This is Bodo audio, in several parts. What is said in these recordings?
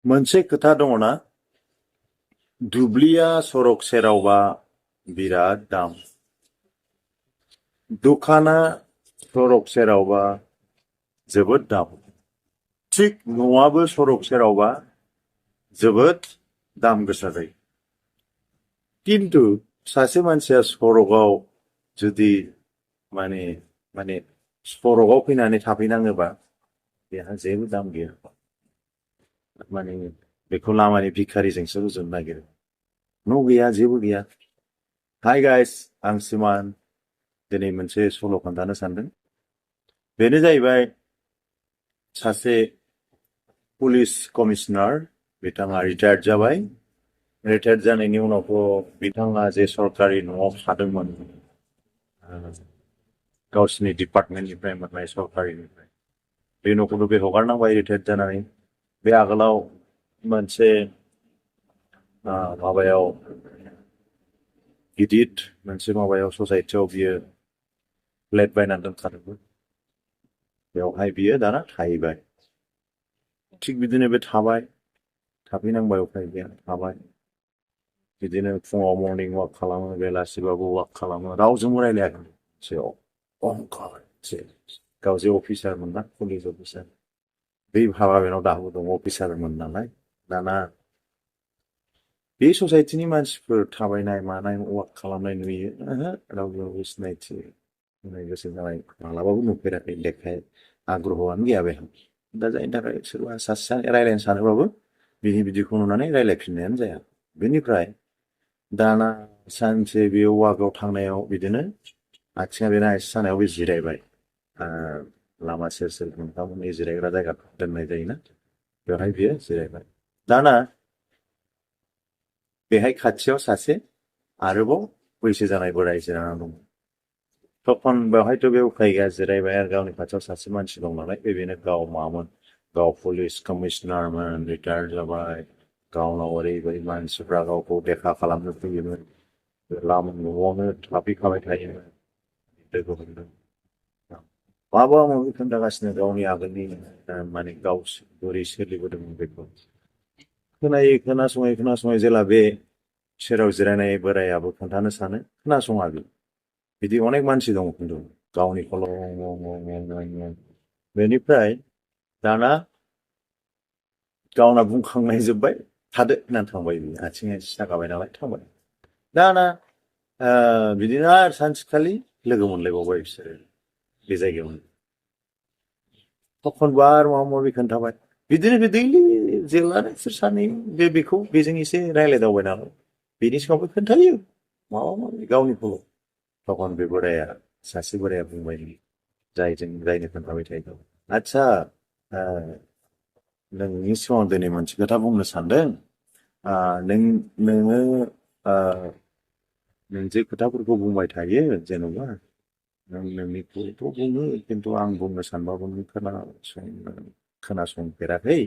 मोनसे खोथा दङना दुब्लिया सरक सेरावबा बिराद दाम दखाना सरक सेरावबा जोबोद दाम थिक न'आबो सरक सेरावबा जोबोद दाम गोसा जायो किन्तु सासे मानसिया सरकआव जुदि माने माने सरकआव फैनानै थाफैनाङोबा बेहा जेबो दाम गैया माने बेखौ लामानि भिखारिजोंसो रुजुनो नागिरो न' गैया जेबो गैया हाय गाइस आं सिमान दिनै मोनसे सल' खोन्थानो सानदों बेनो जाहैबाय सासे पुलिस कमिशनार बिथाङा रिटायार्ड जाबाय रिटायार्ड जानायनि उनावथ' बिथाङा जे सरकारि न'आव थादोंमोन गावसिनि डिपार्टमेन्टनिफ्राय मोननाय सरकारिनिफ्राय बे न'खौनो बे हगारनांबाय रिटायार्ड जानानै बे आगोलाव मोनसे माबायाव गिदिर मोनसे माबायाव ससाइटियाव बियो फ्लेट बायनानै दोनखादोंमोन बेवहाय बियो दाना थाहैबाय थिग बिदिनो बे थाबाय थाफैनांबाय उफाय गैया थाबाय बिदिनो फुङाव मर्निं वाक खालामो बेलासिबाबो वाक खालामो रावजोंबो रायलायाखै सेयाव अहंकार गाव जे अफिसारमोन ना पुलिस अफिसार बै हाबा बेनाव दाबो दं अफिसारमोन नालाय दाना बे ससाइटिनि मानसिफोर थाबायनाय मानाय वाक खालामनाय नुयो रावबो सिनायथि होनाय गोसो जानाय मालाबाबो नुफेराखै देखाय आग्रहआनो गैया बेहा दा जायनि थाखाय सोरबा सासे रायलायनो सानोबाबो बिदिखौ नुनानै रायलायफिननायानो जाया बेनिफ्राय दाना सानसे बे वाकआव थांनायाव बिदिनो आथिङा बेना एसे सानायाव बे जिरायबाय लामा सेर सेर नोंथांमोननि जिरायग्रा जायगा दोननाय जायोना बेवहाय बियो जिरायबाय दाना बेहाय खाथियाव सासे आरोबाव बैसो जानाय बोराय जिरायना दं तखन बेवहायथ' बे उफाय गैया जिरायबाय आरो गावनि खाथियाव सासे मानसि दं नालाय बेनो गाव मामोन गाव पुलिस कमिशनारमोन रिटायार्ड जाबाय गावनाव ओरैबायदि मानसिफ्रा गावखौ देखा खालामनो फैयोमोन लामा न'आवनो थाफैखाबाय थायोमोन लोगो मोनदों माबा माबि खोन्थागासिनो गावनि आगोलनि माने गाव बोरै सोलिबोदोंमोन बेखौ खोनासङै जेला बे सेराव जिरायनाय बोरायाबो खोन्थानो सानो खोनासङा बिदि अनेक मानसि दं खिन्थु गावनिखौल' बेनिफ्राय दाना गावना बुंखांनाय जोब्बाय थादो होननानै थांबाय बियो आथिङा सागाबाय नालाय थांबाय दाना बिदिनो आरो सानसेखालि लोगो मोनलायबावबाय बिसोरो बे जायगायावनो तखनबो आरो माबा माबि खोन्थाबाय बिदिनो बे दैलि जेब्लानो बिसोर सानै बेखौ बेजों एसे रायलायदावबाय नालाय बेनि सिगाङावबो खोन्थायो माबा माबि गावनिखौल' तखन बे बोराया सासे बोराया बुंबाय जायनो खोन्थाबाय थायो आदसा नोंनि सिगाङाव दिनै मोनसे खोथा बुंनो सानदों नोङो नों जे खोथाफोरखौ बुंबाय थायो जेन'बा नोंनिखौथ' बुङो खिन्थु आं बुंनो सानबाबो नों खोनासंफेराखै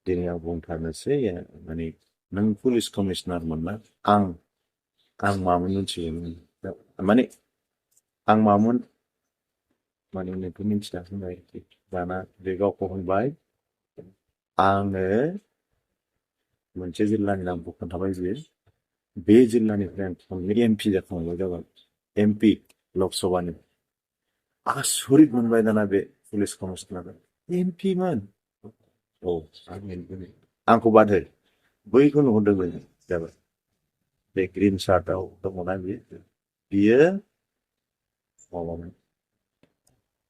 दिनै आं बुंथारनोसै माने नों पुलिस कमिशनारमोन ना आं मामोन मिथियो माने आं मामोन माने नोंखौ मिथिया होनबाय दाना बे गावखौ होनबाय आङो मोनसे जिल्लानि नामखौ खोन्थाबाय बियो बे जिल्लानिफ्राय आं खननै एमपि जाखांबाय जाबाय एमपि लकसभानि आसरित मोनबाय दाना बे पुलिस कमिशनारा एमपिमोन औ आंखौ बाद हो बैखौ नुहुरदों जाबाय बे ग्रिन शार्टआव दङना बियो माबामोन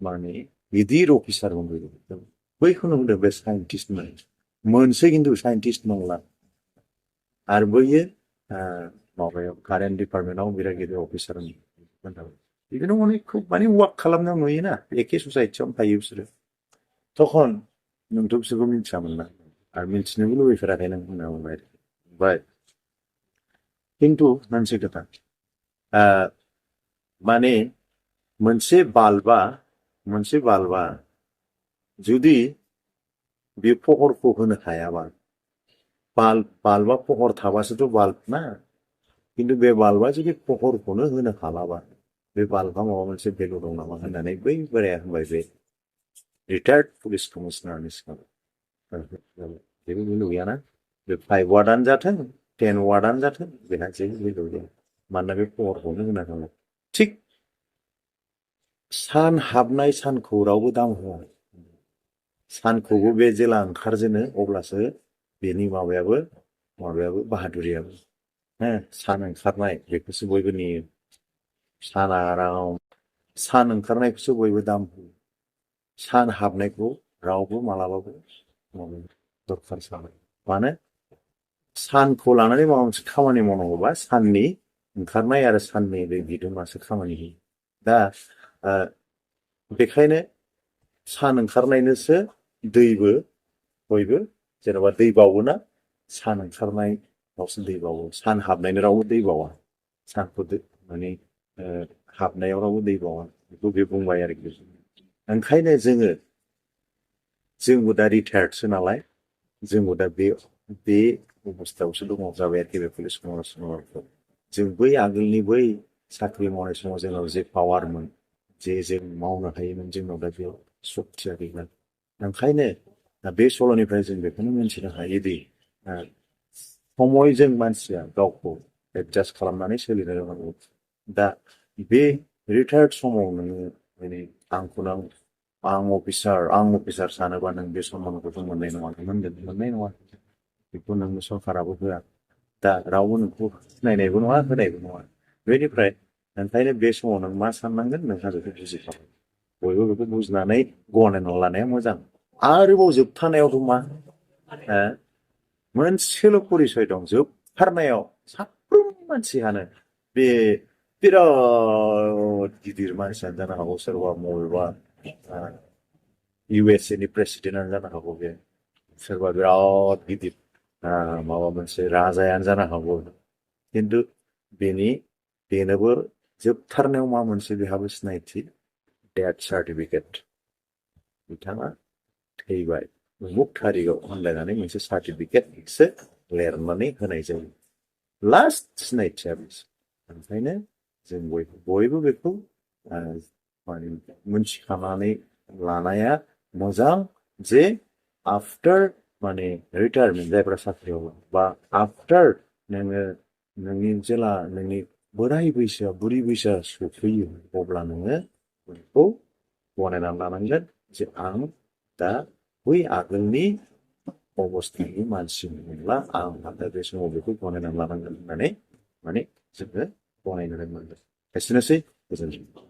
माने गिदिर अफिसारमोन बैखौ नुहुरदों बे साइन्टिस्टमोन मोनसे खिन्थु साइन्टिस्ट नंला आरो बैयो माबायाव कारेन्ट डिपार्टमेन्टआव बिराद गिदिर अफिसारमोन बिदिनो अनेक खुब माने वाक खालामनायाव नुयोना एखे ससाइटियावनो थायो बिसोरो तखन नोंथ' बिसोरखौ मिथियामोन ना आरो मिथिनोबो लुबैफेराखै नों होनना बुंबाय खिन्थु मोनसे खोथा माने मोनसे बाल्बा जुदि बे फहरखौ होनो हायाबा बाल्बा फहर थाबासोथ' बाल्ब ना खिन्थु बे बाल्बा जुदि फहरखौनो होनो हालाबा बे बाल्बा माबा मोनसे भेलु दं नामा होननानै बै बोराया होनबाय बे रिटायार्ड पुलिस कमिशनारनि सिगाङाव जेबो भेलु गैयाना बे 5 वार्डआनो जाथों 10 वार्डआनो जाथों बेहा जेबो भेलु गैया मानोना बे पावारखौनो होना थांला थिग सान हाबनाय सानखौ रावबो दाम होआ सानखौबो बे जेला ओंखारजेनो अब्लासो बेनि माबायाबो बाहादुरियाबो हो सान ओंखारनाय बेखौसो बयबो नेयो साना सान ओंखारनायखौसो बयबो दाम होयो सान हाबनायखौ रावबो मालाबाबो दरखार साना मानो सानखौ लानानै माबा मोनसे खामानि मावनांगौबा साननि ओंखारनाय आरो साननि बे बिदुङासो खामानि होयो दा बेखायनो सान ओंखारनायनोसो दैबो बयबो जेनेबा दै बावोना सान ओंखारनायावसो दै बावो सान हाबनायनो रावबो दै बावा सानखौ माने हाबनायाव रावबो दै बावा बेखौ बे बुंबाय आरोखि ओंखायनो जोंबो दा रिटायार्डसो नालाय जोंबो दा बे अबस्थायावसो दङ जाबाय आरोखि बे पुलिस कमिसनारखौ जों बै आगोलनि बै साख्रि मावनाय समाव जोंनाव जे पावारमोन जे जों मावनो हायोमोन जोंनाव दा बेयाव सक्तिया गैला ओंखायनो बे सल'निफ्राय जों बेखौनो मिन्थिनो हायोदि समयजों मानसिया गावखौ एडजास्ट खालामनानै सोलिनो रोंनांगौ दा बे रिटायार्ड समाव नोङो माने आं अफिसार सानोबा नों बे सनमानखौ मोननाय नङा मोननाय नङा बेखौ नोंनो सरकाराबो होआ दा रावबो नोंखौ सिनायनायबो नङा होनायबो नङा बेनिफ्राय ओंखायनो बे समाव नों मा साननांगोन नोंहा बेखौ बुजिखागोन बयबो बेखौ बुजिनानै गनायना लानाया मोजां आरोबाव जोबथानायावथ' मा मोनसेल' परिसय दं जोबथारनायाव साफ्रोम मानसियानो बे बिराद गिदिर मानसियानो जानो हागौ सोरबा बबेबा USA नि प्रेसिडेन्टआनो जानो हागौ बे सोरबा बिराद गिदिर माबा मोनसे राजायानो जानो हागौ खिन्थु बेनोबो जोबथारनायाव मा मोनसे बेहाबो सिनायथि डेथ सार्टिफिकेट बिथाङा थैबाय उमुक थारिखआव होनलायनानै मोनसे सार्टिफिकेटसो लिरनानै होनाय जायो लास्ट सिनायथिया ओंखायनो जों बयबो बेखौ माने मोनथिखानानै लानाया मोजां जे आफ्टार माने रिटायारमेन्ट जायफ्रा साख्रियाव बा आफ्टार नोङो नोंनि जेला नोंनि बुरि बैसोआ सफैयो अब्ला नोङो बेखौ गनायनानै लानांगोन जे आं दा बै आगोलनि अबस्थानि मानसि नंला आं दा बे समाव बेखौ गनायनानै लानांगोन होननानै माने जोङो गनायनो रोंनांगोन एसेनोसै गोजोन्थों